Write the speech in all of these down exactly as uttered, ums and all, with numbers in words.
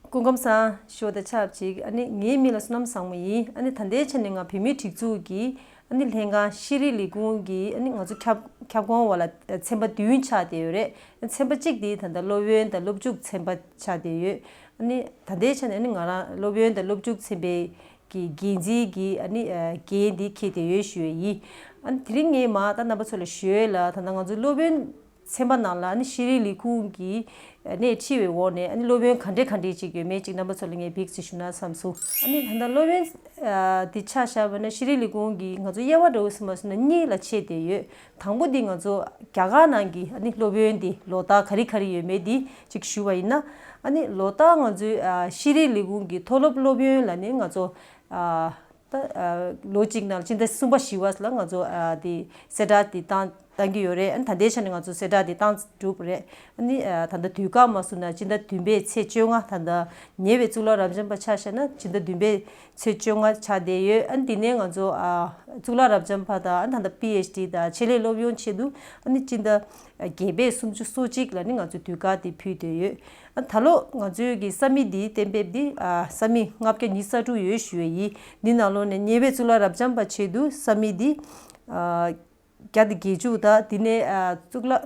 སྐུ་ཁམས་བཟང་། ཞོ་དང་ཆབས་ཅིག་ཨ་ནི་ངའི་མིང་ལ་བསོད་ནམས་བཟང་མོ་ཡིན། ཨ་ནི་ད་ལྟའི་ཆ་ནས་ང་བོད་མིའི་སྒྲིག་འཛུགས་ཀྱི་ཨ་ནི་ལྷན་ཁང་ཤེས་རིག་ལས་ཁུངས་ཀྱི་ཨ་ནི་ང་ཚོ་ཁྱབ་ཁྱབ་ཁོངས་འོག་ལ་ཚན་པ་བདུན་ཆགས་བསྡད་ཡོད་རེད། ཚན་པ་གཅིག་དེ་ད་ལྟ་སློབ་ཡོན་དང་སློབ་འཇུག་ཚན་པ་ཆགས་བསྡད་ཡོད། ཨ་ནི་ད་ལྟའི་ཆ་ནས་ཨ་ནི་ང་རང་སློབ་ཡོན་དང་སློབ་འཇུག་ཚན་པའི་གི་འགན་འཛིན་གྱི་ཨ་ནི་འགན་འདི་འཁྱེར་བསྡད་ཡོད་ཞུ་ཡས་ཡིན། ཨ་ནི་དེ་རིང་ངས་མ་ད་རྣམ་པ་ཚོ་ལ་ཞུ་ཡས་ལ་ད་ལྟ་ང་ཚོ་སློབ་ཡོན་ཚན་པ་ནང་ལ་ཨ་ནི་ཤེས་རིག་ལས་ཁུངས་ཀྱི་ནས་ཁྲིད་པའི་འོག་ནས་ཨ་ནི་སློབ་ཡོན་ག་འདྲས་ག་འདྲས་ཅིག་ཡོད་མེད་ཅིག་རྣམ་པ་ཚོ་ལ་ངས་ཕྱེད་ཅིག་ཞུ་ན་བསམ་སོང་། ཨ་ནི་ད་ལྟ་སློབ་ཡོན་འདི་ཆ་བཞག་པ་ན་ཤེས་རིག་ལས་ཁུངས་ཀྱི་ང་ཚོ་དབྱེ་བ་འདྲ་བོ་ཟེར་མ་ཟེར་ན་གཉིས་ལ་ཕྱེ་བསྡད་ཡོད། དང་པོ་འདི་ང་ཚོ་རྒྱ་གར་ནང་གི་ཨ་ནི་སློབ་ཡོན་འདི་ལོ་ལྟར་ག་རེ་ག་རེ་ཡོད་མེད་འདི་ཅིག་ཞུ་བ་ཡིན་ན། ཨ་ནི་ལོ་ལྟར་ང་ཚོའི་ཤེས་རིག་ལས་ཁུངས་ཀྱི་མཐོ་སློབ་སློབ་ཡོན་ལ་ནི་ང་ཚོ་ད་ལོ་གཅིག་ནང་སྤྱི་ཟླ་གསུམ་པ་བཞི་པ་ལ་ང་ཚོ་འདི་གསལ་བསྒྲགས་འདི་བཏང་བཏང་གི་ཡོད་རེད། ཨ་ནི་ད་ལྟའི་ཆ་ནས་ང་ཚོ་གསལ་བསྒྲགས་འདི་བཏང་གྲུབ་རེད། ཨ་ནི་ད་ལྟ་དུས་བཀག་མ་བཟུང་ན་སྤྱི་ཟླ་བདུན་པའི་ཚེས་བཅོ་ལྔ། ད་ལྟ་ཉེ་བའི་གཙུག་ལག་རབ་འབྱམས་པ་ཆ་བཞག་ན་སྤྱི་ཟླ་བདུན་པའི་ཚེས་བཅོ་ལྔ་ཆགས་བསྡད་ཡོད། ཨ་ནི་དེ་ནས་ང་ཚོ་ཨ་གཙུག་ལག་རབ་འབྱམས་པ་དང་ཨ་ནི་ད་ལྟ་པི་ཨེཆ་ཌི་དང་ཆེད་ལས་སློབ་ཡོན་ཆེད་དུ་ཨ་ནི་སྤྱི་ཟླ་བརྒྱད་པའི་སུམ་ཅུ་སོ་གཅིག་ལ་ནི་ང་ཚོས་དུས་བཀག་དེ་ཕུལ་བསྡད་ཡོད། ཨ་ད་ལོ་ང་ཚོའི་གི་ས་མིག་འདིའི་གཏན་འབེབས་འདི་ཨ་ས་མིག་ལྔ་བརྒྱ་ཉི་ཤུ་རྩ་དྲུག་ཡོད་ཞུ་བ་ཡིན། འདི་ནང་ལོགས་ནས་ཉེ་བའི་གཙུག་ལག་རབ་འབྱམས་པ་ཆེད་དུ་ས་མིག་འདི་ཨ་བརྒྱ་དང་བརྒྱད་ཅུ་དང་དེ་ནས་ཨ་གཙུག་ལག་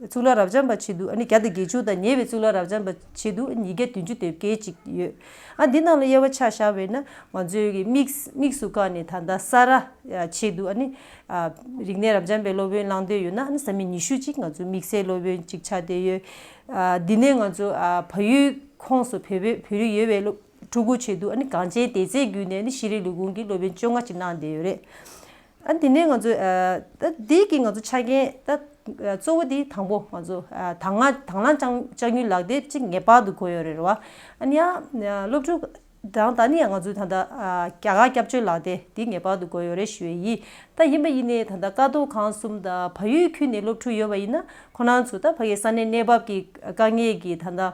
གཙུག་ལག་རབ་འབྱམས་པ་ཆེད་དུ་ཨ་ནི་བརྒྱ་དང་བརྒྱད་ཅུ་དང་ཉེ་བའི་གཙུག་ལག་རབ་འབྱམས་པ་ཆེད་དུ་ཉིས་བརྒྱ་བདུན་ཅུ་དོན་བརྒྱད་ཅིག་ཡོད། ཨ་འདི་ནང་ལ་དབྱེ་བ་ཆ་བཞག་པ་ཡིན་ན་ང་ཚོའི་གི་དམིགས་དམིགས་སུ་བཀར་ནས་ད་ལྟ་ས་རཱ་ཆེད་དུ་ཨ་ནི་ཨ་རིག་གནས་རབ་འབྱམས་པའི་སློབ་ཡོན་བླངས་འདོད་ཡོད་ན་ཨ་ནི་ས་མིག་ཉི་ཤུ་ཅིག་ང་ཚོ་དམིགས་བསལ་སློབ་ཡོན་ཅིག་ཆགས་བསྡད་ཡོད། ཨ་འདི་ནས་ང་ཚོ་ཨ་བལ་ཡུལ་ཁོངས་སུ་བོད་བོད་བོད་རིགས་ཡོད་པའི་སློབ་ཕྲུ་གུ་ཆེད་དུ་ཨ་ནི་གངས་ཅན་བདེ་རྩའི་བརྒྱུད་ནས་ཨ་ནི་ཤེས་རིག་ལས་ཁུངས་ཀྱི་སློབ་ཡོན་བཅོ་ལྔ་ཅིག་གནང་བསྡད་ཡོད་རེད། ཨ་དེ་ནས་ང་ཚོས་ཨ་ད་འདི་གི་ང་ཚོ་ཆ་རྐྱེན་ད་གཙོ་བོ་དེ་དང་པོ་ང་ཚོ་ཨ་དང་བླངས་དང་བླངས་བཅའ་དངུལ་ལག་དེབ་ཅིག་ངེས་པར་དུ་དགོས་ཡོད་རེད་བ། ཨ་ནི་ཡང་སློབ་ཕྲུག་དང་ད་ནི་ཡང་ང་ཚོས་ད་ལྟ་ཨ་རྒྱ་གར་སྐྱབས་བཅོལ་ལག་དེབ་དེ་ངེས་པར་དུ་དགོས་ཡོད་རེད་ཞུ་ཡས་ཡིན། ད་ཡིན་པ་ཡིན་ནའི་ད་ལྟ་ཀ་རྡོར་ཁང་གསུམ་དང་བལ་ཡུལ་ཁུལ་ནས་སློབ་ཕྲུག་ཡོད་པ་ཡིན་ན་ཁོ་རང་ཚོ་ད་ཕ་གིའི་ས་གནས་གནས་བབ་ཀྱི་དཀའ་ངལ་གྱི་ད་ལྟ་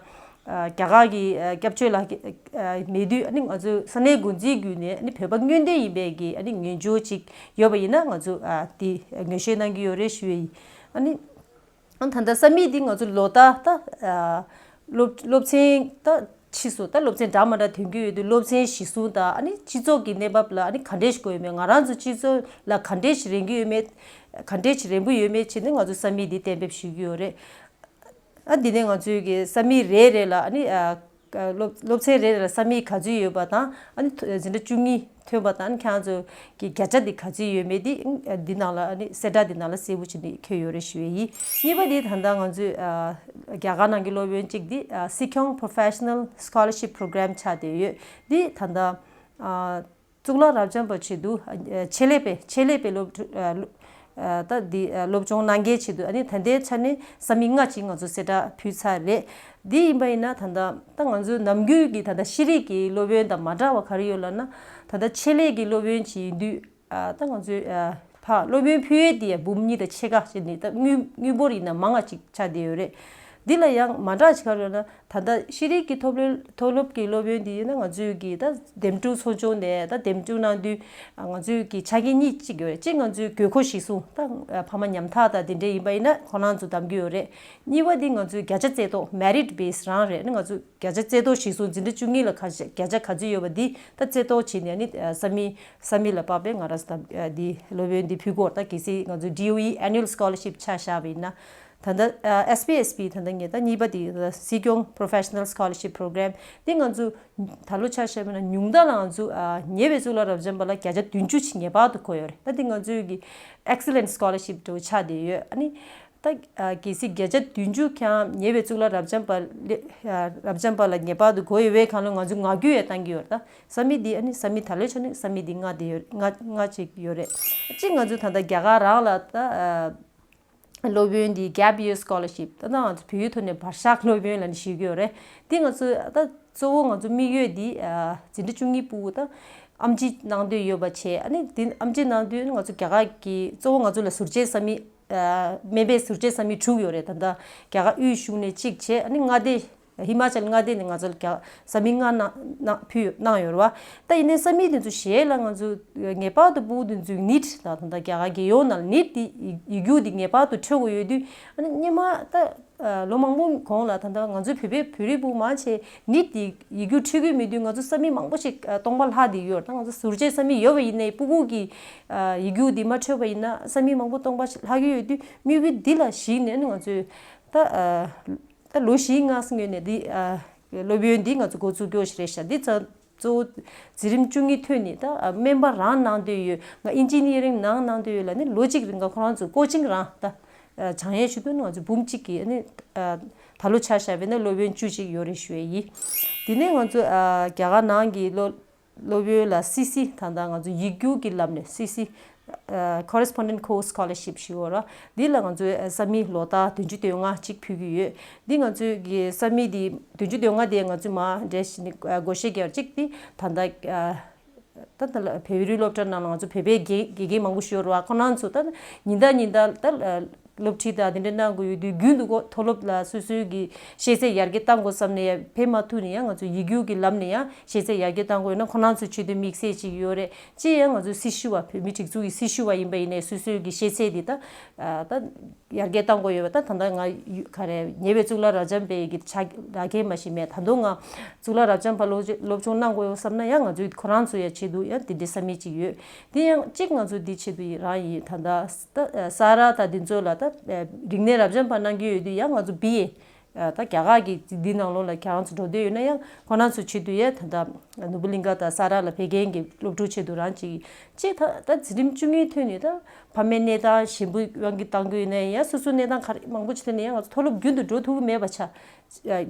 རྒྱ་གར་གྱི་སྐྱབས་བཅོལ་ལ་མེད་དུས་ཨ་ནི་ང་ཚོའི་ས་གནས་འགོ་འཛིན་བརྒྱུད་ནས་ཨ་ནི་བོད་པ་དངོས་འབྲེལ་ཡིན་པའི་གི་ཨ་ནི་ངོས་སྦྱོར་ཅིག་ཡོད་པ་ཡིན་ན་ང་ཚོ་དེ་ངོ་སྤྲོད་གནང་གི་ཡོད་རེད་ཞུ་ཡི་ཡིན། ཨ་ནི་ད་ལྟ་ས་མིག་འདི་ང་ཚོ་ལོ་ལྟར་ད་སློབ་སློབ་ཚན་ད་ཕྱིས་སུ་ད་སློབ་ཚན་འདྲ་མ་འདྲ་ཐོན་གྱི་ཡོད་དུས་སློབ་ཚན་གཞིར་བཟུང་དང་ཨ་ནི་སྤྱི་ཚོགས་ཀྱི་གནས་བབ་ལ་ཨ་ནི་ག་འདྲས་ཤིག་དགོས་ཡོད་མེད་ང་རང་ཚོ་སྤྱི་ཚོགས་ལ་ག་འདྲས་ཤིག་རན་གྱི་ཡོད་མེད་ག་འདྲས་ཤིག་རན་པོ་ཡོད་མེད་བྱས་ནས་ང་ཚོ་ས་མིག་འདི་གཏན་འབེབས་ཞུ་གི་ཡོད་རེད། ཨ་འདི་ནས་ང་ཚོའི་གི་ས་མིག་རེ་རེ་ལ་ཨ་ནི་ཨ་སློབ་སློབ་ཚན་རེ་རེ་ལ་ས་མིག་ག་ཚོད་ཡོད་པ་དང་ཨ་ནི་ཐོ་འཛིན་གྲྭ་བཅུ་གཉིས་ཐོན་པ་དང་ཨ་ནི་ཁྱེད་རང་ཚོ་གི་བརྒྱ་ཆ་འདི་ག་ཚོད་ཡོད་མེད་འདི་ཨ་འདི་ནང་ལ་ཨ་ནི་གསལ་བསྒྲགས་འདི་ནང་ལ་གསལ་པོ་བྱས་ནས་འཁོད་ཡོད་རེད་ཞུ་ཡས་ཡིན། གཉིས་པ་འདི་ད་ལྟ་ང་ཚོའི་ཨ་རྒྱ་གར་ནང་གི་སློབ་ཡོན་གཅིག་འདི་ཨ་སི་ཁྱོང་Professional Scholarship Program ཆགས་བསྡད་ཡོད། འདི་ད་ལྟ་ཨ་གཙུག་ལག་རབ་འབྱམས་པ་ཆེད་དུ་ཨ་ཆེད་ལས་པའི་ཆེད་ལས་པའི་སློབ་ཕྲུག་ཨ་སློབ་ཨ་ད་འདི་ཨ་སློབ་སྦྱོང་གནང་མཁན་ཆེད་དུ་ཨ་ནི་ད་ལྟའི་ཆ་ནས་ས་མིག་ལྔ་ཅིག་ང་ཚོ་གསལ་བསྒྲགས་ཕུལ་ཚར་རེད། འདི་ཡིན་པ་ཡིན་ན་ད་ལྟ་ད་ང་ཚོའི་ནམ་རྒྱུན་གྱི་ད་ལྟ་ཤེས་རིག་གི་སློབ་ཡོན་དང་མ་འདྲ་བ་ག་རེ་ཡོད་ལབ་ན་ད་ལྟ་ཆེད་ལས་ཀྱི་སློབ་ཡོན་ཅིག་ཡིན་དུས་ཨ་ད་ང་ཚོའི་ཨ་ཕ་སློབ་ཡོན་ཕུལ་ཡས་དེ་ཡང་འབུམ་གཉིས་དང་ཕྱེད་ཀ་ཅིག་ནི་ད་དངུལ་དངུལ་འབོར་ཡིན་ན་མང་བ་ཅིག་ཆགས་བསྡད་ཡོད་རེད། འདི་ལ་ཡང་མ་འདྲ་ཅིག་ག་རེ་ཡོད་ན། ད་ལྟ་ཤེས་རིག་གི་མཐོ་སློབ་མཐོ་སློབ་ཀྱི་སློབ་ཡོན་འདི་ཡིན་ན་ང་ཚོའི་གི་ད་འདེམས་སྒྲུག་ཚོགས་ཆུང་ནས་ད་འདེམས་སྒྲུག་གནང་དུས་ང་ཚོའི་གི་ཆ་རྐྱེན་གཉིས་གཅིག་ཡོད་རེད། གཅིག་ང་ཚོའི་དགོས་མཁོ་གཞིར་བཟུང་ད་ཕ་མ་ཉམ་ཐག་དང་དེ་འདྲ་ཡིན་པ་ཡིན་ན་ཁོ་རང་ཚོ་གདམ་གྱི་ཡོད་རེད། གཉིས་པ་འདི་ང་ཚོའི་བརྒྱ་ཆ་རྩེ་གཏོགས་Merit Base རང་རེད། ང་ཚོ་བརྒྱ་ཆ་རྩེ་གཏོགས་གཞིར་བཟུང་འཛིན་གྲྭ་བཅུ་གཉིས་ལ་ག་བརྒྱ་ཆ་ག་ཚོད་ཡོད་པ་འདི་ད་རྩེ་གཏོགས་བྱས་ནས་ནི་ས་མིག་ས་མིག་ལ་དཔག་པའི་ང་རང་ཚོ་ད་འདི་སློབ་ཡོན་འདི་ཕུལ་དགོས། ད་གལ་སྲིད་ང་ཚོ་D O E Annual Scholarship ཆ་བཞག་པ་ཡིན་ན། ད་ལྟ་ཨ་S P S P ད་ལྟ་ངས་ད་གཉིས་པ་དེ་ད་སྲིད་སྐྱོང་Professional Scholarship Program འདི་ང་ཚོ་ད་ལོ་ཆ་བཞག་པ་ན་ཉུང་མཐའ་ལ་ང་ཚོ་ཨ་ཉེ་བའི་གཙུག་ལག་རབ་འབྱམས་པ་ལ་བརྒྱ་ཆ་བདུན་ཅུ་ཅིག་ངེས་པར་དུ་དགོས་ཡོད་རེད། ད་འདི་ང་ཚོའི་གི་Excellent Scholarship འདྲ་བོ་ཆགས་བསྡད་ཡོད། ཨ་ནི་ད་ཨ་གལ་སྲིད་བརྒྱ་ཆ་བདུན་ཅུ་ཁྱང་ཉེ་བའི་གཙུག་ལག་རབ་འབྱམས་པ་ལ་ཨ་རབ་འབྱམས་པ་ལ་ངེས་པར་དུ་དགོས་ཡོད་པའི་སྒང་ལ་ང་ཚོ་ངག་རྒྱུན་ཡང་བཏང་གི་ཡོད་རེད། ད་ས་མིག་འདི་ཨ་ནི་ས་མིག་ད་ལོའི་ཆ་ནས་ས་མིག་འདི་ལྔ་བསྡད་ཡོད་ལྔ་ལྔ་ཅིག་ཡོད་རེད། གཅིག་ང་ཚོ་ད་ལྟ་རྒྱ་གར་རང་ལ་ད་ཨ་སློབ་ཡོན་འདི་Gap Year Scholarship ད་ལྟ་ང་ཚོ་བོད་ཡིག་ཐོག་ནས་བར་ཤག་སློབ་ཡོན་ལབ་ནས་ཞུ་གི་ཡོད་རེད། འདི་ང་ཚོ་ད་གཙོ་བོ་ང་ཚོ་དམིགས་ཡུལ་འདི་ཨ་འཛིན་གྲྭ་བཅུ་གཉིས་ཕྲུ་གུ་ད་ཨེམ་ཆི་གནང་འདོད་ཡོད་པ་བྱས། ཨ་ནི་འདི་ཨེམ་ཆི་གནང་དུས་ང་ཚོ་རྒྱ་གར་གྱི་གཙོ་བོ་ང་ཚོ་ལ་ཟུར་བཅད་ས་མིག་ཨ་སྨན་པའི་ཟུར་བཅད་ས་མིག་དྲུག་ཡོད་རེད། ད་ལྟ་རྒྱ་གར་དབུས་གཞུང་ནས་གཅིག་བྱས། ཨ་ནི་མངའ་སྡེ་ཧི་མ་ཅལ་མངའ་སྡེ་ནས་ང་ཚོ་ལ་རྒྱ་ས་མིག་ལྔ་གནང་གནང་ཕུལ་གནང་ཡོད་རེད་བ། ད་ཡིན་ནའི་ས་མིག་དེ་ཚོ་གཞན་ལ་ང་ཚོ་ངེས་པར་དུ་ཕྲུ་གུ་དེ་ཚོའི་ནིཊ་དང་ད་ལྟ་རྒྱ་གར་རྒྱལ་ཡོངས་ནང་ལ་ནིཊ་དེ་ཡིག་ཡིག་རྒྱུགས་དེ་ངེས་པར་དུ་འཕྲོད་དགོས་ཡོད་དུས། ཨ་ནི་སྔོན་མ་ད་ ལོ་མང་པོ་གོང་ལ་ད་ལྟ་ང་ཚོའི་བོད་པའི་བོད་རིགས་སྤུ་གུ་མང་ཆེ་ནི་དེ་ཡིག་རྒྱུགས་ཁྲིད་ཀྱི་མེད་དུས། ང་ཚོ་ས་མིག་མང་པོ་ཞིག་སྟོང་པ་ལྷག་བསྡད་ཡོད། ད་ང་ཚོ་ཟུར་བཅད་ས་མིག་ཡོད་པ་ཡིན་ནའི་སྤུ་གུ་གི་ཡིག་རྒྱུགས་འདི་མ་འཕྲོད་པ་ཡིན་ན་ས་མིག་མང་པོ་སྟོང་པ་ལྷག་གི་ཡོད་དུས། དམིགས་ཡུལ་འདི་ལ་གཞིགས་ནས་ནི་ང་ཚོས་ད་ད་ལོ་བཞི་ལྔ་སྔོན་ནས་འདི་སློབ་ཡོན་འདི་ང་ཚོ་འགོ་བཙུགས་རྒྱུ་ཞིག་རེད་ཤག་འདི་ཚོ་གཙོ་བོ་འཛིན་རིམ་བཅུ་གཉིས་ཐོན་ནས་ད་སྨན་པ་རང་གནང་འདོད་ཡོད། ང་ཨིན་ཇི་ནི་ཡ་རིང་ནང་གནང་འདོད་ཡོད་ལབ་ནི་ལོ་གཅིག་རིང་ག་ཁོ་རང་ཚོ་ཀོ་ཅིང་རང་ད་སྦྱང་ཡས་ཞུ་དུས་ནི་ང་ཚོ་འབུམ་གཅིག་གི་ནི་ད་ལོ་ཆ་བཞག་པ་ཡིན་ན་སློབ་ཡོན་བཅུ་གཅིག་ཡོད་རེད་ཞུ་ཡས་ཡིན། དེ་ནས་ང་ཚོ་རྒྱ་གར་ནང་གི་སློབ་སློབ་ཡོན་ལ་སི་སི་ད་ལྟ་ང་ཚོ་ཡིག་རྒྱུགས་ཀྱི་ལམ་ནས་སི་སི་Correspondent Course Scholarship ཞུ་བ་ར། འདི་ལ་ང་ཚོས་ས་མིག་ལོ་ལྟར་བདུན་ཅུ་དོན་ལྔ་གཅིག་ཕུལ་གྱི་ཡོད། འདི་ང་ཚོས་ཀྱི་ས་མིག་འདི་བདུན་ཅུ་དོན་ལྔ་དེ་ང་ཚོས་མ་འདྲེས་ནི་བགོ་བཤའ་རྒྱག་གཅིག་དེ་ད་ལྟ་ད་ལྟ་བོད་རིགས་སློབ་གྲྭ་ནང་ལ་ང་ཚོ་བོད་པའི་དགེ་དགེ་རྒན་མང་པོ་ཞུ་བ་ར། ཁོ་རང་ཚོ་ད་ཉིན་ལྟར་ཉིན་ལྟར་ད་སློབ་ཁྲིད་དང་དེ་འདྲ་གནང་དགོས་ཡོད་དུས་རྒྱུན་དུ་ཁོ་མཐོ་སློབ་ལ་སོ་སོའི་གི་ཤེས་ཚད་ཡར་རྒྱས་གཏང་དགོས་བསམ་ནས་ཡང་ཕེབས་མ་ཐུབ་ནས་ཡང་ང་ཚོ་ཡིག་རྒྱུགས་ཀྱི་ལམ་ནས་ཡང་ཤེས་ཚད་ཡར་རྒྱས་གཏང་དགོས་ཡོད་ན་ཁོ་རང་ཚོ་ཆེད་དུ་དམིགས་བསལ་ཅིག་ཡོད་རེད། ཅེས་ཡང་ང་ཚོའི་སྲི་ཞུ་བ་བོད་མི་སྒྲིག་འཛུགས་ཀྱི་སྲི་ཞུ་བ་ཡིན་པ་ཡིན་ནའི་སོ་སོའི་གི་ཤེས་ཚད་འདི་ད་ད་ཡར་རྒྱས་གཏང་དགོས་ཡོད་པ། ད་ད་ལྟ་ང་ཡུ་ག་རེ་ཉེ་བའི་གཙུག་ལག་རབ་འབྱམས་པའི་གི་ཕྱག་ལག་འཁྱེར་མ་ཞིག་མེད། ད་དུང་ང་གཙུག་ལག་རབ་འབྱམས་པ་སློབ་སློབ་སྦྱོང་གནང་དགོས་ཡོད་བསམ་ན་ཡང་ང་ཚོའི་ཁོ་རང་ཚོ་ཡ་ཆེད་དུ་ཡང་དེ་འདྲའི་ས་མིག་ཅིག་ཡོད། དེ་ཡང་གཅིག་ང་ཚོ་འདི་ཆེད་དུ་ཡི་རང་ཡིན། ད་ལྟ་ས་ར་ད་འདི་ཚོ་ལ་ད་རིག་གནས་རབ་འབྱམས་པ་གནང་གི་ཡོད་དུས་ཡང་ང་ཚོ་བི་ཨེ་ད་རྒྱ་གར་གྱི་འདི་ནང་ལོགས་ལ་ཁྱེད་རང་ཚོ་འགྲོ་འདོད་ཡོད་ན་ཡང་ཁོ་རང་ཚོ་ཆེད་དུ་ཡ་ད་ལྟ་ནོར་བུ་གླིང་ག་དང་ས་ར་ལ་བོད་རྒན་གྱི་སློབ་ཕྲུག་ཆེད་དུ་རང་ཅིག་ཅེས་ད་ད་འཛིན་རིམ་བཅུ་གཉིས་ཐོན་ནས་ད་ཕ་མའི་གནས་སྟངས་ཞན་པོ་དབང་གིས་བཏང་གི་ཡོད་ན་ཡང་སོ་སོའི་གནས་སྟངས་ག་རེ་མང་པོ་ཅིག་ཐོན་ནས་ཡང་ང་ཚོ་མཐོ་སློབ་རྒྱུན་དུ་འགྲོ་ཐུབ་ཀྱི་མེད་པ་ཆགས།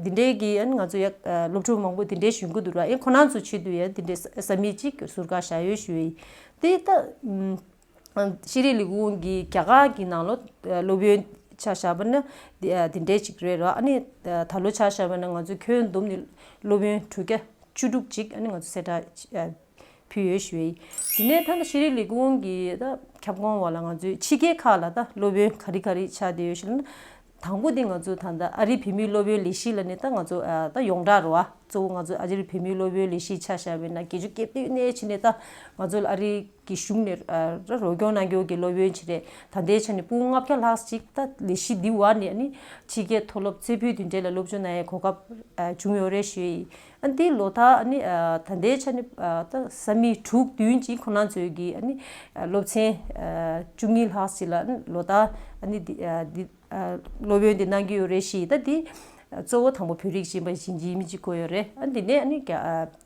འདི་འདྲའི་གི་ཨ་ནི་ང་ཚོ་ཡ་སློབ་ཕྲུག་མང་པོ་འདི་འདྲའི་ཞུགས་ཀྱི་འདུག་ར། ཡང་ཁོ་རང་ཚོ་ཆེད་དུ་ཡ་འདི་འདྲའི་ས་མིག་ཅིག་ཟུར་བཀག་བཞག་ཡོད་ཞུ་ཡི། དེ་ད་ཤེས་རིག་ལས་ཁུངས་ཀྱི་རྒྱ་གར་གྱི་ནང་ལོགས་སློབ་ཡོན་ཆ་བཞག་པ་ན་འདི་འདྲའི་ཅིག་རེད་ར། ཨ་ནི་ད་ལོ་ཆ་བཞག་པ་ན་ང་ཚོ་ཁྱོན་བསྡོམས་ནས་སློབ་ཡོན་དྲུག་བརྒྱ་བཅུ་དྲུག་ཅིག་ཨ་ནི་ང་ཚོ་གསལ་བསྒྲགས་ཕུལ་ཡོད་ཞུ་ཡི། དེ་ནས་ད་ལྟ་ཤེས་རིག་ལས་ཁུངས་ཀྱི་ད་ཁྱབ་ཁོངས་བ་ལ་ང་ཚོའི་ཕྱི་རྒྱལ་ཁག་ལ་ད་སློབ་ཡོན་ག་རེ་ག་རེ་ཆགས་བསྡད་ཡོད་ཞུ་ན། དང་པོ་དེ་ང་ཚོ་ད་ལྟ་ཨ་རིའི་བོད་མིའི་སློབ་ཡོན་ལས་གཞི་ལ་ནི་ད་ང་ཚོ་ད་ཡོངས་གྲགས་རེད་བ། གཙོ་བོ་ང་ཚོ་ཨ་རིའི་བོད་མིའི་སློབ་ཡོན་ལས་གཞི་ཆ་བཞག་པ་ཡིན་ན་བརྒྱད་ཅུ་གྱ་བདུན་ནས་ཕྱིན་ནས་ད་ང་ཚོ་ཨ་རི་གི་གཞུང་ནས་རོགས་སྐྱོར་གནང་རྒྱུ་གི་སློབ་ཡོན་ཅིག་རེད། ད་ལྟའི་ཆ་ནས་སྤུ་གུ་ལྔ་བརྒྱ་ལྷག་ཅིག་ད་ལས་གཞི་འདི་བར་ནས་ནི་ཕྱི་རྒྱལ་མཐོ་སློབ་རྩེ་ཕུད་དེ་འདྲ་ལ་སློབ་སྦྱོང་གནང་ཡའི་གོ་སྐབས་བྱུང་ཡོད་རེད་ཞུ་ཡི། ཨ་འདི་ལོ་ལྟར་ཨ་ནི་ད་ལྟའི་ཆ་ནས་ད་ས་མིག་དྲུག་བདུན་ཅིག་ཁོ་རང་ཚོའི་གི་ཨ་ནི་སློབ་ཚན་བཅུ་གཉིས་ལྷག་ཅིག་ལ་ཨ་ནི་ལོ་ལྟར་ཨ་ནི་འདི་འདི་སློབ་ཡོན་འདི་གནང་གི་ཡོད་རེད་ཞུ་ཡི། ད་འདི་གཙོ་བོ་དང་པོ་བོད་རིགས་ཡིན་པ་ཡིན་གཅིག་མིན་གཅིག་དགོས་ཡོད་རེད། ཨ་འདི་ནས་ཨ་ནི་ད་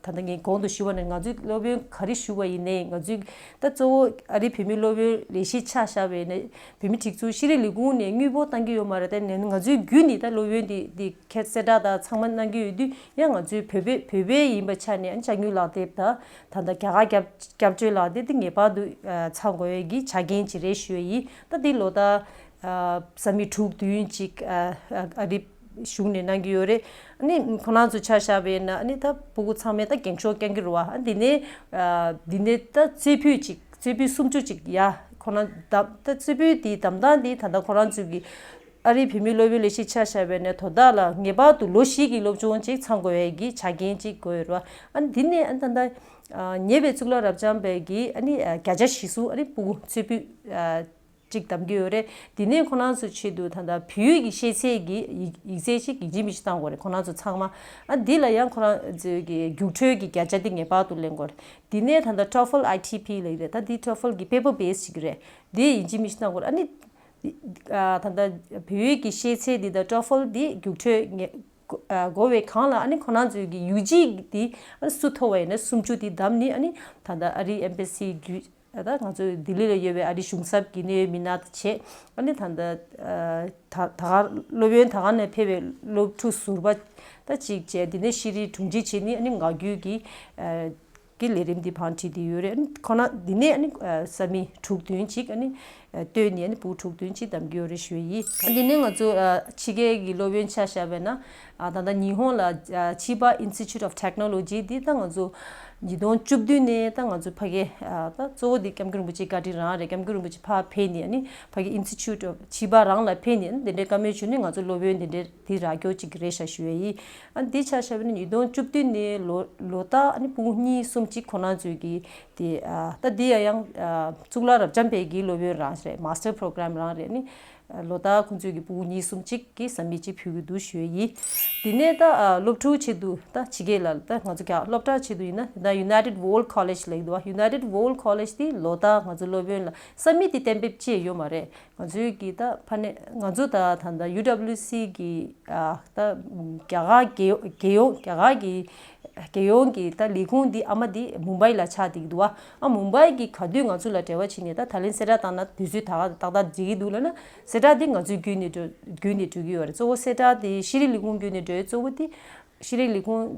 ལྟ་ངས་གོང་དུ་ཞུས་པ་ནས་ང་ཚོའི་སློབ་ཡོན་ག་རེ་ཞུ་བ་ཡིན་ནའི་ང་ཚོའི་ད་གཙོ་བོ་ཨ་རིའི་བོད་མིའི་སློབ་ཡོན་ལས་གཞི་ཆ་བཞག་པ་ཡིན་ན་བོད་མི་སྒྲིག་འཛུགས་ཤེས་རིག་ལས་ཁུངས་ནས་དངུལ་འབོར་བཏང་གི་ཡོད་མ་རེད། དེ་ནས་ང་ཚོའི་བརྒྱུད་ནས་ད་སློབ་ཡོན་འདི་འདི་ཁྱད་གསལ་བསྒྲགས་དང་ཚང་མ་གནང་གི་ཡོད་དུས་ཡང་ང་ཚོའི་བོད་པའི་བོད་པའི་ཡིན་པ་ཆ་ནས་ཨ་ནི་ཅ་དངུལ་ལག་དེབ་དང་ད་ལྟ་རྒྱ་གར་རྒྱབ་སྐྱབས་བཅོལ་ལག་དེབ་འདི་ངེས་པར་དུ་ཚང་དགོས་ཡས་ཀྱི་ཆ་རྐྱེན་ཅིག་རེད་ཞུ་ཡི། ད་འདི་ལོ་ལྟར་ས་མིག་དྲུག་བདུན་ཅིག་ཨ་རི་གཞུང་ནས་གནང་གི་ཡོད་རེད། ཨ་ནི་ཁོ་རང་ཚོ་ཆ་བཞག་པ་ཡིན་ན་ཨ་ནི་ད་སྤུ་གུ་ཚང་མས་ད་འགེངས་ཤོག་བསྐྱང་གི་རེད་བ། ཨ་འདི་ནས་འདི་ནས་ད་རྩེ་ཕུད་ཅིག་རྩེ་ཕུད་སུམ་ཅུ་ཅིག་ཡ་ཁོ་རང་ད་ད་རྩེ་ཕུད་དེའི་གདམ་སྟངས་དེ་ད་ལྟ་ཁོ་རང་ཚོ་གི་ཨ་རིའི་བོད་མིའི་སློབ་ཡོན་ལས་གཞི་ཆ་བཞག་པ་ཡིན་ན་དོ་བདག་ལ་ངེས་པར་དུ་ལོ་བཞི་གི་སློབ་སྦྱོང་ཅིག་ཚང་དགོས་ཡས་ཀྱི་ཆ་རྐྱེན་ཅིག་དགོས་ཡོད་རེད་བ། ཨ་ནི་འདི་ནས་ཨ་ནི་ད་ལྟ་ཉེ་བའི་གཙུག་ལག་རབ་འབྱམས་པའི་གི་ཨ་ནི་བརྒྱ་ཆ་བཞི་བཟུང་ཨ་ནི་སྤུ་གུ་རྩེ་ཕུད་ཅིག་གདམ་གྱི་ཡོད་རེད། དེ་ནས་ཁོ་རང་ཚོ་ཆེད་དུ་ད་ལྟ་བོད་ཡིག་གི་ཤེས་ཚད་ཀྱི་ཡིག་ཡིག་ཚད་ཅིག་ཡིན་གཅིག་མིན་གཅིག་བཏང་དགོས་རེད། ཁོ་རང་ཚོ་ཚང་མ་ཨ་འདི་ལ་ཡང་ཁོ་རང་ཚོའི་གི་རྒྱུགས་སྤྲོད་ཀྱི་བརྒྱ་ཆ་དེ་ངེས་པར་དུ་ལེན་དགོས་རེད། དེ་ནས་ད་ལྟ་ཊོ་ཧྥལ་ཨའི་ཊི་པི་ལབ་ཀྱི་རེད། ད་འདི་ཊོ་ཧྥལ་གི་པེ་པར་བེ་སི་ཅིག་རེད། འདི་ཡིན་གཅིག་མིན་གཅིག་བཏང་དགོས་རེད། ཨ་ནི་ད་ལྟ་བོད་ཡིག་གི་ཤེས་ཚད་འདི་དང་ཊོ་ཧྥལ་འདི་རྒྱུགས་སྤྲོད་ངེས་དགོས་པའི་སྒང་ལ་ཨ་ནི་ཁོ་རང་ཚོའི་གི་ཡུ་ཇི་འདི་ཨ་ནི་སུ་མཐོ་བ་ཡིན་ན་སུམ་ཅུ་འདི་བདམས་ནི་ཨ་ནི་ད་ལྟ་ཨ་རིའི་ཨེམ་བེ་སི་བརྒྱུད། ད་ང་ཚོ་ལྡི་ལི་ལ་ཡོད་པའི་ཨ་རིའི་གཞུང་ཚབ་ཀྱི་གནད་ཡོད་མི་སྣ་དང་བྱས། ཨ་ནི་ད་ལྟ་ད་ད་ག་སློབ་ཡོན་ད་ག་ནས་ཕེབས་པའི་སློབ་ཕྲུག་ཟུར་པ་ད་གཅིག་བྱས། དེ་ནས་ཤེས་རིག་དྲུང་ཆེ་བྱས་ནི་ཨ་ནི་ངག་རྒྱུན་གྱི་གི་ལས་རིམ་འདི་བང་བསྒྲིགས་ཏེ་ཡོད་རེད། ཨ་ནི་ཁོ་ན་འདི་ནས་ཨ་ནི་ས་མིག་དྲུག་བདུན་ཅིག་ཨ་ནི་བཏོན་ནས་ཨ་ནི་སྤུ་གུ་དྲུག་བདུན་ཅིག་གདམ་གྱི་ཡོད་རེད་ཞུ་ཡི། ཨ་འདི་ནས་ང་ཚོ་ཕྱི་རྒྱལ་གྱི་སློབ་ཡོན་ཆ་བཞག་པ་ཡིན་ན། ད་ལྟ་ཉི་ཧོང་ལ་ཆི་བ་Institute of Technology འདི་ད་ང་ཚོ་ཉིས་སྟོང་བཅུ་བདུན་ནས་ད་ང་ཚོ་ཕ་གི་ད་གཙོ་བོ་འདི་སྐྱབས་མགོན་རིན་པོ་ཆེའི་བཀའ་དྲིན་རང་རེད། སྐྱབས་མགོན་རིན་པོ་ཆེ་ཕར་ཕེབས་ནས་ཨ་ནི་ཕ་གི་Institute of ཆི་བ་རང་ལ་ཕེབས་ནས་ཨ་ནི་དེ་འདྲའི་བཀའ་མོལ་བྱུང་ནས་ང་ཚོ་སློབ་ཡོན་དེ་འདྲའི་འདི་རག་རྒྱུ་ཅིག་རེད་ཤག་ཞུ་ཡ་ཡིན། ཨ་ནི་འདི་ཆ་བཞག་པ་ཡིན་ན་ཉིས་སྟོང་བཅུ་བདུན་ནས་ལོ་ལོ་ལྟར་ཨ་ནི་སྤུ་གུ་གཉིས་གསུམ་ཅིག་ཁོ་རང་ཚོའི་གི་དེ་ད་འདི་ཡང་གཙུག་ལག་རབ་འབྱམས་པའི་གི་སློབ་ཡོན་རང་རེད། Master Program རང་རེད། ཨ་ནི། ལོ་ལྟར་ཁོང་ཚོས་ཀྱི་ཕྲུ་གུ་གཉིས་གསུམ་གཅིག་གི་ས་མིག་ཅིག་ཕུལ་གྱི་འདུག་ཞུ་ཡས་ཡིན། དེ་ནས་ད་ཨ་སློབ་ཕྲུག་ཆེད་དུ་ད་ཕྱི་རྒྱལ་ལ་ད་ང་ཚོ་རྒྱ་སློབ་གྲྭ་ཆེད་དུ་ཡིན་ན་ད་United World College ལབ་ཀྱི་འདུག་བ། United World College དེ་ལོ་ལྟར་ང་ཚོ་སློབ་ཡོན་ལ་ས་མིག་དེ་གཏན་འབེབས་བྱས་ཡོད་མ་རེད། ང་ཚོའི་གི་ད་ཕ་ནས་ང་ཚོ་ད་ད་ད་ཡུ་ཌབ་ལིའུ་སི་གི་ཨ་ད་རྒྱ་གར་རྒྱལ་ཡོངས་རྒྱལ་ཡོངས་རྒྱ་གར་གི་རྒྱལ་ཡོངས་ཀྱི་ད་ལས་ཁུངས་འདི་ཨ་མ་འདི་མུམ་བྷའི་ལ་ཆགས་བསྡད་ཀྱི་འདུག་བ། ཨ་མུམ་བྷའི་གི་ག་དུས་ང་ཚོ་ལ་འབྲེལ་བ་བྱས་ནས་ད་ད་ལན་གསལ་བསྒྲགས་བཏང་ན་དུས་ཚོད་ད་ག་ཏག་ཏག་བརྗེ་གི་འདུག་ལབ་ན། གསལ་བསྒྲགས་འདི་ང་ཚོའི་བརྒྱུད་ནས་འགྲོ་བརྒྱུད་ནས་འགྲོ་གི་ཡོད་རེད། གཙོ་བོ་གསལ་བསྒྲགས་འདི་ཤེས་རིག་ལས་ཁུངས་བརྒྱུད་ནས་འགྲོ་ཡས། གཙོ་བོ་འདི་ཤེས་རིག་ལས་ཁུངས་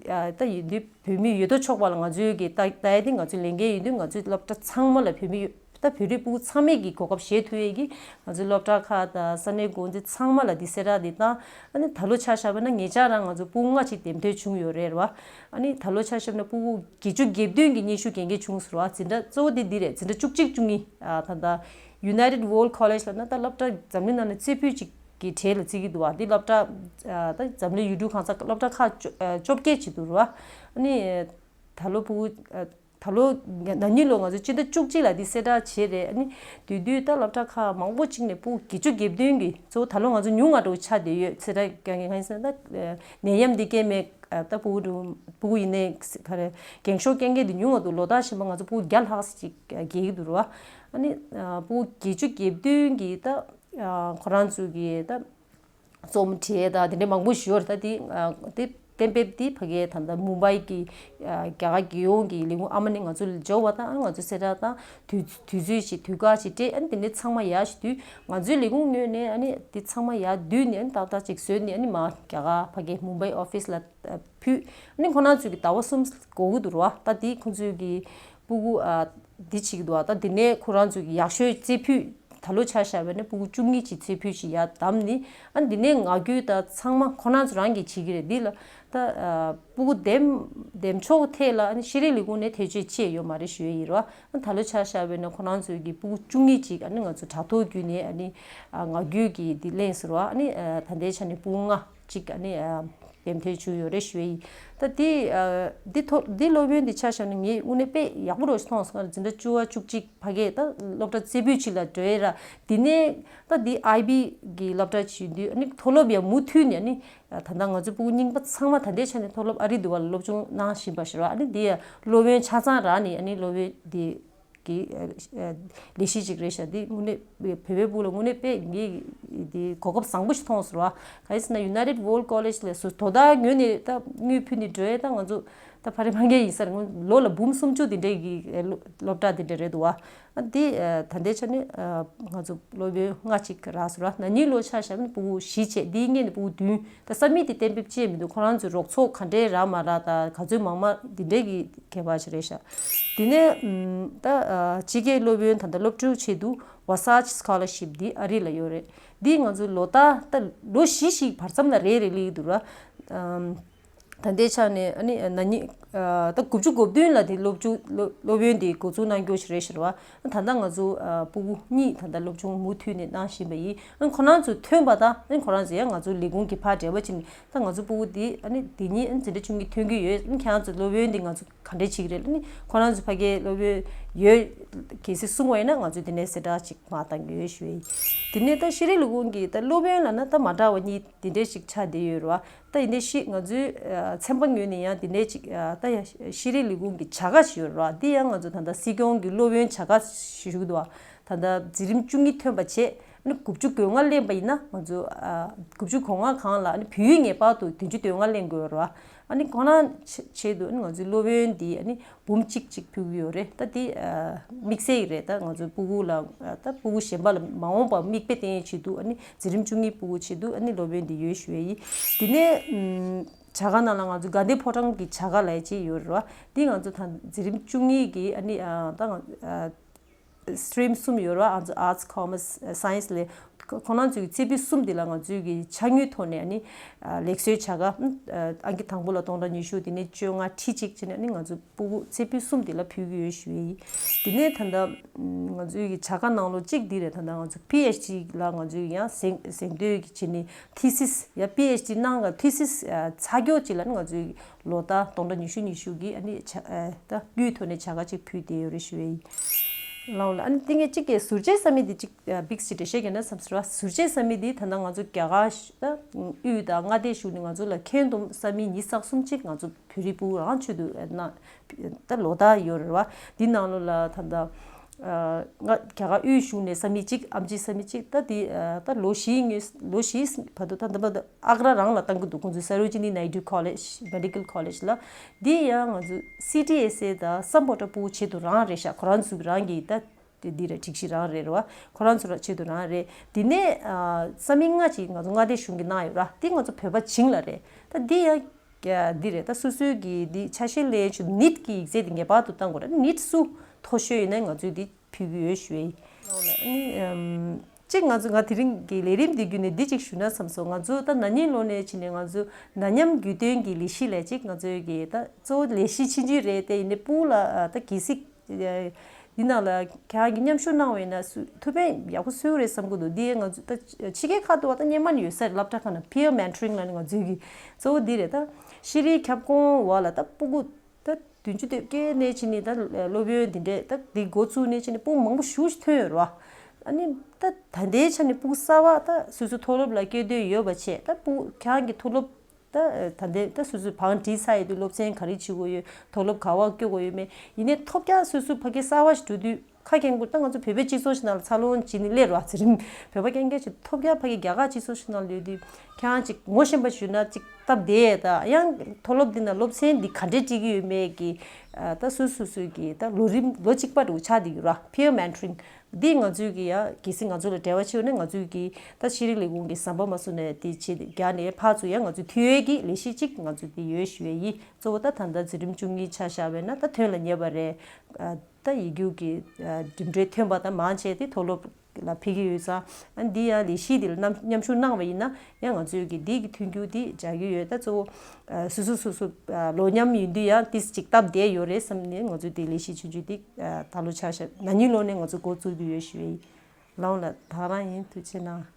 ཨ་ད་ཡིན་དུས་བོད་མི་ཡོད་དོ་ཅོག་པ་ལ་ང་ཚོའི་གི་ད་ད་ཡ་འདི་ང་ཚོའི་ལས་འགན་ཡིན་དུས་ང་ཚོའི་སློབ་གྲྭ་ཚང་མ་ལ་བོད་མི་ཡོད་ད་བོད་རིགས་ཕྲུ་གུ་ཚང་མས་ཀྱི་གོ་སྐབས་བཞེས་ཐུབ་ཡས་ཀྱི་ང་ཚོའི་སློབ་གྲྭ་ཁག་དང་ས་གནས་འགོ་འཛིན་ཚང་མ་ལ་འདི་གསལ་བསྒྲགས་འདི་བཏང་། ཨ་ནི་ད་ལོ་ཆ་བཞག་པ་ན་ངེད་ཅག་རང་ང་ཚོ་ཕྲུ་གུ་ལྔ་ཅིག་འདེམས་ཐོན་བྱུང་ཡོད་རེད་བ། ཨ་ནི་ད་ལོ་ཆ་བཞག་ན་ཕྲུ་གུ་བརྒྱད་ཅུ་གྱ་བདུན་གྱི་སྙན་ཞུ་གན་རྒྱ་བྱུང་ཟེར་བ། འཛིན་གྲྭ་གཙོ་བོ་འདི་འདི་རེད། འཛིན་གྲྭ་བཅུ་གཅིག་བཅུ་གཉིས་ཨ་ད་ད་United World College ལབ་ན་ད་སློབ་གྲྭ་འཛམ་གླིང་ནང་ནས་རྩེ་ཕུད་ཅིག་གི་གྲས་ལ་བརྩི་གི་འདུག་བ། འདི་སློབ་གྲྭ་ཨ་ད་འཛམ་གླིང་ཡུལ་གྲུ་གང་ས་སློབ་གྲྭ་ཁག་བཅོ་ཨ་བཅོ་བརྒྱད་ཅིག་འདུག་རེད་བ། ཨ་ནི་ད་ལོ་ཕྲུ་གུ་ཨ་ད་ལོ་ན་ནིང་ལོ་ང་ཚོ་སྤྱི་ཟླ་བཅུ་གཅིག་ལ་འདི་གསལ་བསྒྲགས་བྱས་རེད། ཨ་ནི་དེ་དུས་ད་སློབ་གྲྭ་ཁག་མང་པོ་ཅིག་ནས་ཕྲུ་གུ་བརྒྱད་ཅུ་གྱ་བདུན་གྱི་གཙོ་བོ་ད་ལོ་ང་ཚོ་ཉུང་ང་འགྲོ་ཆགས་བསྡད་ཡོད། ཚེ་ར་རྐྱང་གི་ཁ་ཡིན་ཟེར་ན་ད་ནད་ཡམས་འདི་སྐྱེས་མེད་ད་ཕྲུ་གུ་འགྲོ་ཕྲུ་གུ་ཡིན་ནའི་ག་རེ་རྒན་ཤོས་རྐྱང་གི་འདི་ཉུང་ང་འདུག་ལོ་ལྟར་བཞིན་པ་ང་ཚོ་ཕྲུ་གུ་བརྒྱ་ལྷག་ཅིག་རྒས་ཀྱི་འདུག་རེད་བ། ཨ་ནི་ཕྲུ་གུ་བརྒྱད་ཅུ་གྱ་བདུན་གྱི་ད་ཁོ་རང་ཚོ་གི་ད། རྩོམ་བྲིས་དང་དེ་འདྲའི་མང་པོ་ཞིག་ཡོད་རེད། ད་དེ་དེ་གཏན་འབེབས་དེ་ཕ་གིའི་ད་ལྟ་མུམ་བྷའི་གི་རྒྱ་གར་རྒྱལ་ཡོངས་ཀྱི་ལས་ཁུངས་ཨ་མ་ནི་ང་ཚོ་ལ་འབྱོར་བ་དང་ང་ཚོ་གསལ་བསྒྲགས་དང་དུས་དུས་ཚོད་ཞིག་དུས་བཀག་ཅིག་སྤྲད། ཨ་ནི་དེ་འདྲའི་ཚང་མ་ཡར་ཞུ་དུས་ང་ཚོའི་ལས་ཁུངས་ངོས་ནས་ཨ་ནི་དེ་ཚང་མ་ཡར་བསྡུས་ནས་ཨ་ནི་ཏག་ཏག་ཅིག་བཟོས་ནས་ཨ་ནི་མར་རྒྱ་གར་ཕ་གིའི་མུམ་བྷའི་ཨོ་ཕིས་ལ་ཕུལ། ཨ་ནི་ཁོ་རང་ཚོས་ཀྱི་ཟླ་བ་གསུམ་འགོར་གི་འདུག་རེད་བ། ད་དེ་ཁོ་ཚོས་ཀྱི་ཕྲུ་གུ་ཨ་འདི་བྱེད་ཀྱི་འདུག་བ། ད་འདི་ནས་ཁོ་རང་ཚོས་ཀྱི་ཡག་ཤོས་རྩེ་ཕུད་ད་ལོ་ཆ་བཞག་པ་ན་ཕྲུ་གུ་བཅུ་གཉིས་ཅིག་རྩེ་ཕུད་ཅིག་ཡར་བདམས་ནས་ཨ་འདི་ནས་ངག་རྒྱུན་ད་ཚང་མ་ཁོ་རང་ཚོ་རང་གིས་བྱེད་ཀྱི་རེད། འདི་ལ་ད་ཨ་ཕྲུ་གུ་འདེམས་འདེམས་ཕྱོགས་ཐད་ལ་ཨ་ནི་ཤེས་རིག་ལས་ཁུངས་ནས་ཐེ་བྱུས་བྱས་ཡོད་མ་རེད་ཞུ་ཡས་ཡིན་རེད་བ། ཨ་ད་ལོ་ཆ་བཞག་པ་ན་ཁོ་རང་ཚོས་ཀྱི་ཕྲུ་གུ་བཅུ་གཉིས་ཅིག་ཨ་ནི་ང་ཚོ་དྲ་ཐོག་བརྒྱུད་ནས་ཨ་ནི་ཨ་ངག་རྒྱུན་གྱི་འདི་ལེན་ཟེར་བ། ཨ་ནི་ཨ་ད་ལྟའི་ཆ་ནས་ཕྲུ་གུ་ལྔ་ཅིག་ཨ་ནི་ཨ་འདེམས་ཐོན་བྱུང་ཡོད་རེད་ཞུ་ཡས་ཡིན། ད་འདི་ཨ་འདི་ཐོ་འདི་སློབ་ཡོན་འདི་ཆ་བཞག་ན་ངས་དངོས་གནས་དཔེ་ཡག་པོ་རོ་ཞིག་མཐོང་སོང་། འཛིན་གྲྭ་བཅུ་པ་བཅུ་གཅིག་ཕ་གིའི་ད་སློབ་གྲྭ་རྩེ་ཕུད་ཅིག་ལ་འགྲོ་ཡས་ར། འདི་ནས་ད་འདི་ཨའི་བི་གི་སློབ་གྲྭ་ཅིག་ཡིན་དུས་ཨ་ནི་མཐོ་སློབ་ཡང་མུ་མཐུད་ནས་ཨ་ནི་ད་ལྟ་ང་ཚོའི་ཕྲུ་གུ་རྙིང་པ་ཚང་མ་ད་ལྟའི་ཆ་ནས་མཐོ་སློབ་ཨ་རི་འདི་བ་ལ་སློབ་སྦྱོང་གནང་བཞིན་པ་ཞིག་ར། ཨ་ནི་འདི་ཡང་སློབ་ཡོན་ཆ་ཚང་རག་ནས་ཨ་ནི་སློབ་ཡོན་འདི་གི་ལས་གཞི་ཅིག་རེད་ཤག་འདི་དངོས་གནས་བོད་པའི་ཕྲུ་གུ་ལ་དངོས་གནས་དཔེ་ངས་འདི་གོ་སྐབས་བཟང་པོ་ཞིག་མཐོང་སོང་བ། ག་རེ་ཟེར་ན་United World College ལ་སུ་དོ་བདག་ངོས་ནས་ད་དངུལ་ཕུལ་ནས་འགྲོ་ཡས་ད་ང་ཚོ་ད་ཕ་རི་མ་གས་ཡིན་ས་རེད། ལོ་ལ་འབུམ་སུམ་ཅུ་འདི་འདྲའི་གི་སློབ་གྲྭ་འདི་འདྲ་རེད་འདུག་བ། ཨ་འདི་ད་ལྟའི་ཆ་ནས་ང་ཚོ་སློབ་ཡོན་ལྔ་ཅིག་རག་སོང་ར། ན་ནིང་ལོ་ཆ་བཞག་ན་ཕྲུ་གུ་བཞི་བྱས་འདིའི་སྔོན་ནས་ཕྲུ་གུ་བདུན། ད་ས་མིག་དེ་གཏན་འབེབས་བྱས་མི་འདུག་ཁོ་རང་ཚོས་རོགས་ཚོགས་ག་འདྲའི་རག་མ་རག་ད་ག་ཚོད་མང་མང་འདི་འདྲའི་གི་ཁྱད་པར་ཞིག་རེད་ཤག་དེ་ནས་ད་ཕྱི་རྒྱལ་སློབ་ཡོན་ད་ལྟ་སློབ་ཕྲུག་ཆེད་དུ་Wasatch Scholarship འདི་ཨ་རི་ལ་ཡོད་རེད། འདི་ང་ཚོ་ལོ་ལྟར་ད་ལོ་བཞི་ཞིག་བར་མཚམས་ལ་རེ་རེ་སླེབས་ཀྱི་འདུག་ར། ད་ལྟའི་ཆ་ནས་ཨ་ནི་ན་ནིང་ད་དགུ་བཅུ་གོ་བདུན་ལ་དེ་སློབ་ཆུང་སློབ་སློབ་ཡོན་དེ་འགོ་འཛུགས་གནང་རྒྱུ་ཞིག་རེད་ཤག་ར་བ། ད་ལྟ་ང་ཚོ་ཕྲུ་གུ་གཉིས་ད་ལྟ་སློབ་སྦྱོང་མུ་མཐུད་ནས་གནང་བཞིན་པ་ཡིན། ཨ་ཁོ་རང་ཚོ་ཐོན་པ་དང་ཨ་ཁོ་རང་ཚོ་ཡང་ང་ཚོ་ལས་ཁུངས་ཀྱི་ཕར་འབྲེལ་བ་བྱས་ནས་ད་ང་ཚོ་ཕྲུ་གུ་དེ་ཨ་ནི་དེ་གཉིས་ཨ་འཛིན་གྲྭ་བཅུ་གཉིས་ཐོན་གྱི་ཡོད། ཨ་ཁྱེད་རང་ཚོ་སློབ་ཡོན་དེ་ང་ཚོ་ག་འདྲས་བྱེད་ཀྱི་རེད། ཨ་ནི་ཁོ་རང་ཚོ་ཕ་གིའི་སློབ་ཡོན་ཡོད་གལ་སྲིད་གསུང་བ་ཡིན་ན་ང་ཚོས་དེ་ནས་གསལ་བསྒྲགས་ཅིག་མར་བཏང་གི་ཡོད་ཞུ་ཡ་ཡིན། དེ་ནས་ད་ཤེས་རིག་ལས་ཁུངས་ཀྱི་ད་སློབ་ཡོན་ལབ་ན་ད་མ་འདྲ་བ་གཉིས་དེ་འདྲས་ཞིག་ཆགས་བསྡད་ཡོད་རེད་བ། ད་ཡིན་ནའི་ཤི་ང་ཚོའི་ཚན་པ་ངོས་ནས་ཡང་དེ་འདྲའི་ཅིག་ད་ཡང་ཤེས་རིག་ལས་ཁུངས་ཀྱི་བྱ་དགའ་ཞིག་ཡོད་རེད་བ། འདི་ཡང་ང་ཚོ་ད་ལྟ་སྲིད་སྐྱོང་གི་སློབ་ཡོན་བྱ་དགའ་ཞུ་གི་འདུག་བ། ད་ལྟ་འཛིན་རིམ་བཅུ་གཉིས་ཐོན་པ་བྱས་ནི་དགུ་བཅུ་གོ་ལྔ་ལེན་པ་ཡིན་ན་ང་ཚོ་དགུ་བཅུ་གོ་ལྔ་གང་ལ་ནི་བོད་ཡིག་ངེས་པར་དུ་བདུན་ཅུ་དོན་ལྔ་ལེན་དགོས་རེད་བ། ཨ་ནི་ཁོ་རང་ཆེད་དུ་ང་ཚོའི་སློབ་ཡོན་འདི་ཨ་ནི་འབུམ་གཅིག་ཅིག་ཕུལ་གྱི་ཡོད་རེད། ད་འདི་དམིགས་བསལ་ཡིན་རེད། ད་ང་ཚོའི་ཕྲུ་གུ་ལ་ད་ཕྲུ་གུ་གཞན་པ་ལ་མ་འོངས་པར་མིག་དཔེ་བསྟན་ཡས་ཆེད་དུ་ཨ་ནི་འཛིན་རིམ་བཅུ་གཉིས་ཕྲུ་གུ་ཆེད་དུ་ཨ་ནི་སློབ་ཡོན་འདི་ཡོད་ཞུ་ཡས་ཡིན། དེ་ནས་བྱ་དགའ་ནང་ལ་ང་ཚོ་དགའ་ལྡན་ཕོ་བྲང་གི་བྱ་དགའ་ལབ་ཡས་ཅིག་ཡོད་རེད་བ། འདི་ང་ཚོ་ད་འཛིན་རིམ་བཅུ་གཉིས་ཀྱི་ཨ་ནི་ད་ང་Stream གསུམ་ཡོད་རེད་བ། ཨ་ཚོ་Arts, Commerce, Science ལས་ཁོ་ཁོ་རང་ཚོའི་རྩེ་ཕུད་གསུམ་དེ་ལ་ང་ཚོའི་གི་ཕྱག་དངུལ་ཐོག་ནས་ཨ་ནི་ལེགས་གསོའི་བྱ་དགའ་ཨང་ཀི་དང་པོ་ལ་སྟོང་ཕྲག་ཉི་ཤུ། དེ་ནས་བཅོ་ལྔ་ཁྲི་གཅིག་བྱས་ནས་ཨ་ནི་ང་ཚོ་ཕྲུ་གུ་རྩེ་ཕུད་གསུམ་དེ་ལ་ཕུལ་གི་ཡོད་ཞུ་ཡས་ཡིན། དེ་ནས་ད་ལྟ་ང་ཚོའི་གི་བྱ་དགའ་ནང་ལོ་གཅིག་འདི་རེད། ད་ལྟ་ང་ཚོ་པི་ཨེཆ་ཌི་ལ་ང་ཚོའི་ཡང་གཟེངས་གཟེངས་བསྟོད་ཀྱི་བྱས་ནས་ཐི་སིས་ཡ་པི་ཨེཆ་ཌི་གནང་ག་ཐི་སིས་ཚར་མགྱོགས་ཅིག་ལ་ནི་ང་ཚོའི་ལོ་ལྟར་སྟོང་ཕྲག་ཉི་ཤུ་ཉི་ཤུ་གི་ཨ་ནི་བྱ་ཨ་ད་དངུལ་ཐོག་ནས་བྱ་དགའ་ཅིག་ཕུལ་བསྡད་ཡོད་རེད་ཞུ་ཡས་ཡིན། ལའོ་ལ་ཨ་ནི་ཏིང་ངེ་གཅིག་གི་ཟུར་བཅད་ས་མིག་འདི་གཅིག་བིག་སི་འགྲེལ་བཤད་རྒྱག་ན་བསམ་ཟེར་བ། ཟུར་བཅད་ས་མིག་འདི་ད་ལྟ་ང་ཚོ་རྒྱ་གར་ད་དབུས་དང་མངའ་སྡེ་གཞུང་ནས་ང་ཚོ་ལ་ཁྱོན་བསྡོམས་ས་མིག་ཉི་ཤུ་རྩ་གསུམ་ཅིག་ང་ཚོ་བོད་རིགས་ཕྲུ་གུ་རང་ཆེད་དུ་ན་ད་ལོ་ལྟར་ཡོད་རེད་བ། འདི་ནང་ལོ་ལ་ད་ལྟ་ང་རྒྱ་གར་དབུས་གཞུང་ནས་ས་མིག་གཅིག་ཨེམ་ཆི་ས་མིག་གཅིག་ད་འདི་ད་ལོ་བཞིའི་ངོས་ལོ་བཞིའི་བར་དུ་ད་ལྟ་བར་དུ་ཨག་ར་རང་ལ་བཏང་གི་འདུག་ཁོང་ཚོའི་Sarojini Naidu College Medical College ལ། འདི་ཡང་ང་ཚོ་སི་ཊི་ཨེས་ཨེ་དང་སམ་བྷོ་ཊ་ཕྲུ་གུ་ཆེད་དུ་རང་རེད་ཤག་ཁོ་རང་ཚོ་རང་གི་ད་དེ་འདི་རེད། སྒྲིག་གཞི་རང་རེད་རེད་བ། ཁོ་རང་ཚོ་རང་ཆེད་དུ་རང་རེད། འདི་ནས་ས་མིག་ལྔ་ཅིག་ང་ཚོ་མངའ་སྡེ་གཞུང་གིས་གནང་ཡོད་ར། འདི་ང་ཚོ་བོད་པ་བྱིངས་ལ་རེད། ད་འདི་ཡང་འདི་རེད། ད་སོ་སོའི་གི་འདི་ཆ་ཤས་ལེན་ཆུ་ནིཊ་གི་ཡིག་ཚད་འདི་ངེས་པར་དུ་བཏང་དགོས་ར། ནིཊ་སུ་མཐོ་ཤོས་ཡིན་ན་ང་ཚོས་འདི་ཕུལ་གི་ཡོད་ཞུ་ཡ་ཡིན། ཨ་ནི་གཅིག་ང་ཚོ་ང་དེ་རིང་གི་ལས་རིམ་འདི་བརྒྱུད་ནས་འདི་གཅིག་ཞུ་ན་བསམ་སོང་། ང་ཚོ་ད་ན་ནིང་ལོ་ནས་ཕྱིན་ནས་ང་ཚོ་ན་མཉམ་རྒྱུན་གཏན་གྱི་ལས་གཞི་ལས་གཅིག་ང་ཚོའི་གི་ད་གཙོ་བོ་ལས་གཞི་ཆུང་ཆུང་རེད་དེ། ཡིན་ནའི་ཕྲུ་གུ་ལ་ད་གལ་སྲིད་འདི་ནང་ལ་ཁྱེད་རང་གིས་མཉམ་ཞུགས་གནང་བ་ཡིན་ན་སུ་ཐུགས་ཕན་ཡག་པོ་གསོས་རེད་བསམ་གི་འདུག་འདི་ང་ཚོ་ད་ཕྱི་རྒྱལ་ཁག་ཏུ་བ་ད་སྔོན་མ་ནས་ཡོད་ས་རེད། སློབ་གྲྭ་ཁག་ནང་peer mentoring ལབ་ནས་ང་ཚོའི་གི་གཙོ་བོ་འདི་རེད། ད་ཤེས་རིག་ཁྱབ་ཁོངས་འོག་ལ་ད་ཕྲུ་གུ་ད་བདུན་ཅུ་དོན་བརྒྱད་ནས་ཕྱིན་ནས་ད་སློབ་ཡོན་འདི་འདྲས་ད་འདི་འགོ་བཙུགས་ནས་ཕྱིན་ནས་ཕྲུ་གུ་མང་པོ་ཞེ་པོ་ཅིག་ཐོན་ཡོད་རེད་བ། ཨ་ནི་ད་ད་ལྟའི་ཆ་ནས་ཕྲུ་གུ་གསར་པ་ད་སོ་སོ་མཐོ་སློབ་ལ་སྐྱེལ་འདོད་ཡོད་པ་བྱས། ད་ཕྲུ་གུ་ཁྱེད་རང་གི་མཐོ་སློབ་ད་ད་ལྟའི་ད་སོ་སོའི་བང་བསྒྲིགས་ཚར་ཡོད་དུས་སློབ་ཚན་ག་རེ་བྱེད་དགོས་ཡོད། མཐོ་སློབ་ག་པར་སྐྱོད་དགོས་ཡོད་མེད། ཡིན་ནའི་ཐོབ་རྒྱག་སོ་སོ་ཕ་གི་གསར་པ་ཞིག་འགྲོ་དུས་ཁ་སྐྱེངས་པོ། ད་ང་ཚོ་བོད་པའི་སྤྱི་ཚོགས་ཤིག་ནང་ལ་འཚར་ལོངས་བྱས་ནས་སླེབས་རེད་བ། ཚེ་རིང་བོད་པ་རྐྱང་རྐྱང་ཞིག་ཐོབ་རྒྱག་ཕ་གི་རྒྱ་གར་སྤྱི་ཚོགས་ཤིག་ནང་ལ་ཡོད་དུས་ཁྱེད་རང་ཅིག་ངོ་ཤེས་པ་ཞུས་ན་ཅིག་སྟབས་བདེ། ད་ཡང་མཐོ་སློབ་འདི་ན་སློབ་ཚན་འདི་ག་འདྲས་སྤྲད་ཀྱི་ཡོད་མེད་ཀྱི་ད་སོ་སོ་སོ་གི་ད་ལོ་རིམ་ལོ་གཅིག་པ་འདྲ་བོ་ཆགས་བསྡད་ཡོད་ར། peer mentoring འདི་ང་ཚོའི་གི་ཡ་གལ་སྲིད་ང་ཚོ་ལ་འབྲེལ་བ་བྱེད་ན་ང་ཚོའི་གི་ད་ཤེས་རིག་ལས་ཁུངས་ཀྱི་ཟམ་པ་མ་བཟོ་ནས་དེ་བྱེད་རྒྱག་ནས་ཕར་ཚུར་ཡ་ང་ཚོའི་མཐུད་ཡོད་ཀྱི་ལས་གཞི་གཅིག་ང་ཚོ་དེ་ཡོད་ཞུ་ཡ་ཡིན། གཙོ་བོ་ད་ད་ལྟ་འཛིན་རིམ་བཅུ་གཉིས་ཆ་བཞག་པ་ཡིན་ན་ད་ཐོན་ལ་ཉེ་བ་རེད། ད་ཡིག་རྒྱུགས་ཀྱི་གྲུབ་འབྲས་ཐོན་པ་དང་མང་ཆེ་དེ་མཐོ་སློབ་ལ་ཕེབས་ཀྱི་ཡོད་ཙང་། ཨ་འདི་ཡང་ལས་གཞི་འདི་ལ་མཉམ་མཉམ་ཞུགས་གནང་བ་ཡིན་ན་ཡང་ང་ཚོའི་གི་འདི་གི་མཐུན་འགྱུར་འདི་སྦྱར་གྱི་ཡོད། ད་གཙོ་བོ་སོ་སོ་སོ་སོ་ལོ་མཉམ་ཡིན་དུས་ཡང་ཏིས་ཅིག་སྟབས་བདེ་ཡོད་རེད་བསམ་ནས་ང་ཚོས་འདི་ལས་གཞི་ཆུང་ཆུང་འདི་ད་ལོ་ཆ་བཞག་ན་ནིང་ལོ་ནས་ང་ཚོ་འགོ་བཙུགས་ཀྱི་ཡོད་ཞུ་ཡ་ཡིན། ལའོ་ལ་ད་རང་ཡིན། ཐུགས་རྗེ་གནང་།